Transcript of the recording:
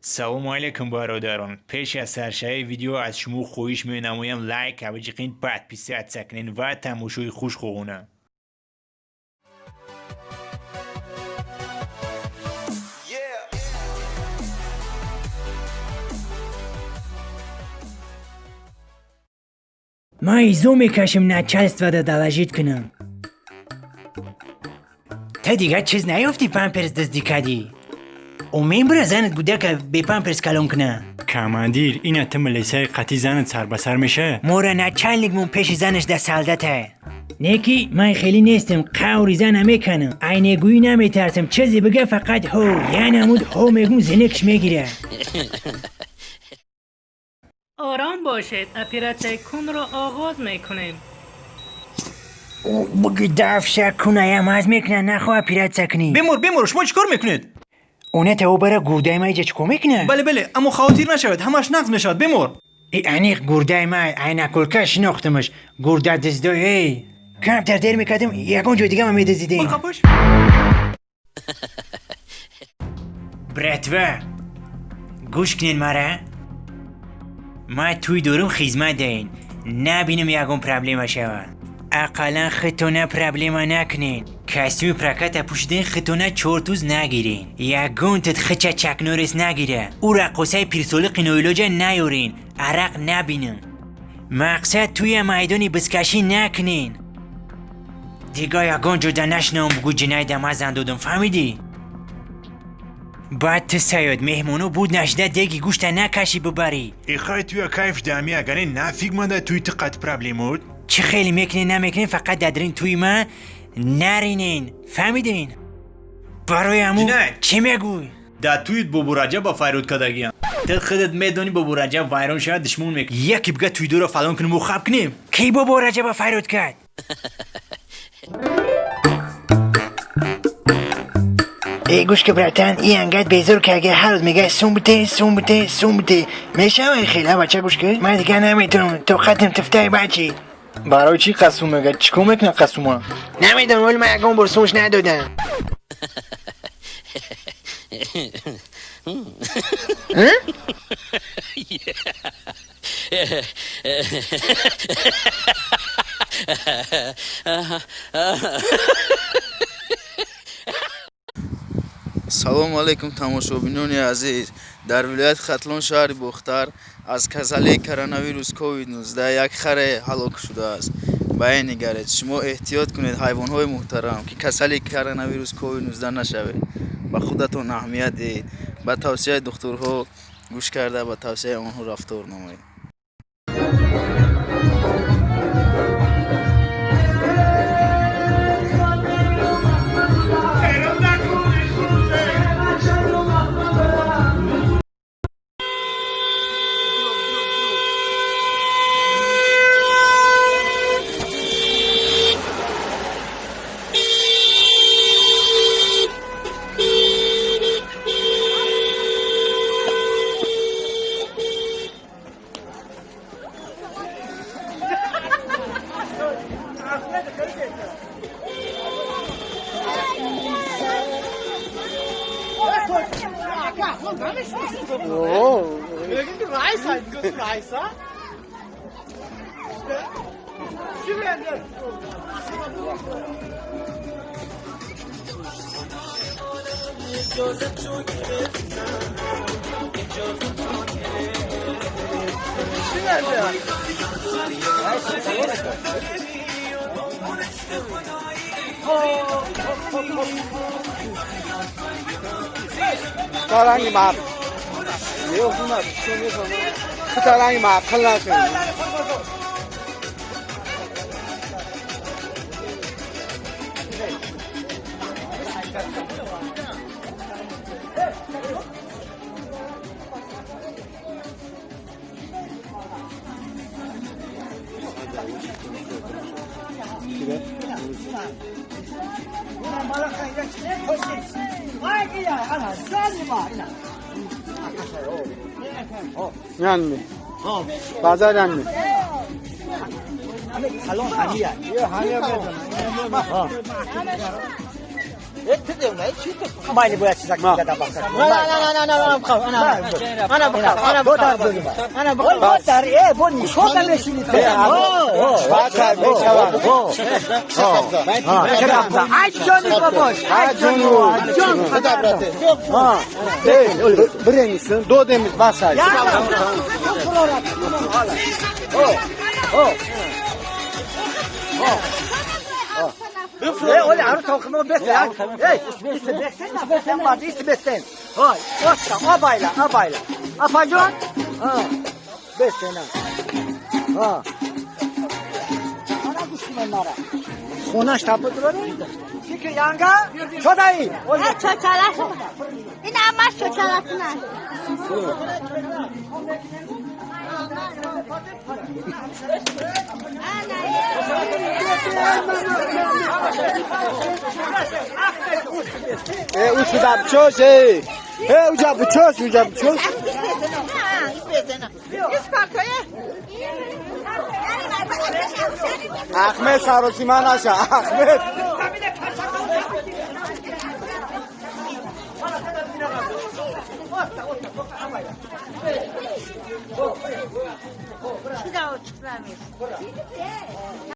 Салому алейкум, бародарон. Пеш аз саршавии видео аз шумо хоҳиш менамоям, лайк биҷиқин, подписаться кунед ва тамошои хуш хоҳонам. Ман изо мекашем, начальство да доложить кунам. Та дигар чиз наёфтӣ, памперс дуздӣ кардӣ? Умебра занат гудака бе памперс калон куна. Командир, ина ту милисаи қатъи занат сарбасар меша. Мора начальникмон пеши занаш да солдата. Не ки ман хеле нестам, қаври зана меканам. Айнегӯӣ наметарсам, чизе бига, фақат ҳо. Я намуд ҳо мегум, зинекш мегира. Ором бошед, оператсияи кунро оғоз мекунем. Буги дафша кунаям аз мекуна, нахоҳ оператсия кунӣ. Бемор, бемор, шумо чӣ кор мекунед? Она тао бара гурдаи ма иҷа чӣ кор мекуна? Бале, бале, аммо хавотир нашавед, ҳамаш нағз мешавад, бемор. И аниқ гурдаи ма, айнакулка шинохтамаш. Гурда диздой, эй. Камтар дер мекардам, ягон ҷой дига ма медиздидем. Қапаш. Братва, гӯш кунед мара. Ма туй дорум, хизмат даин. Набинам ягон проблема шава. Ақаллан хитона проблема накунед. Костюми проката пӯшиден, хитона чортуз нагирен. Ягон тит хича чакнорес нагира. Ӯ раққосаи пирсолиқи ноилоҷа наёрен. Арақ набинам. Мақсад, туя майдони бизкашӣ накунен. Дига ягон ҷода нашинавам, бугӯ ҷинайда ма зан додам, фаҳмидӣ? Баъд ту саёд меҳмоно буд нашида, деги гӯшта накашӣ бибарӣ. Ихай, туя кайф дами, агаре нафиг манда туи ту қат проблемот. Чӣ хеле мекунен, намекунен, фақат дадрин туи ма наринен, фаҳмидин? Барои ҳамун Ҷинаят! Чӣ мегӯй? Дар туит Бобураҷаб ба файруд кардагиям. Ту худат медонӣ, Бобураҷаб вайрон шавад, душмон мекунад. Яке бига туйдора фалон кунем, хаб кунем. Кӣ Бобо Раҷаба файруд кард? Э, гӯш ки, братан, и ангат безор ки, агар ҳар рӯз мега сум бите, сум бите, сум бите, мешава хела, бача, гӯш ки, ман дигар наметавонам, тоқатам тифтаи бачи. Барои чӣ қасум мега? Чӣ кор мекуна қасума? Намедонам, вале ман ягон бор сумш надодам. Салому алейкум, тамошобинони азиз. Дар вилояти Хатлон, шаҳри Бохтар, аз касалии коронавирус COVID-19 як харе ҳалок шудааст. Ба ин нигаред. Шумо эҳтиёт кунед, ҳайвонҳои муҳтарам, ки касали коронавирус COVID-19 нашавед. Ба худатон аҳамият диҳед, ба тавсияи духтурҳо гӯш карда, ба тавсияи онҳо рафтор намоед. Базар. Ахмед саросима наша, Ахмед.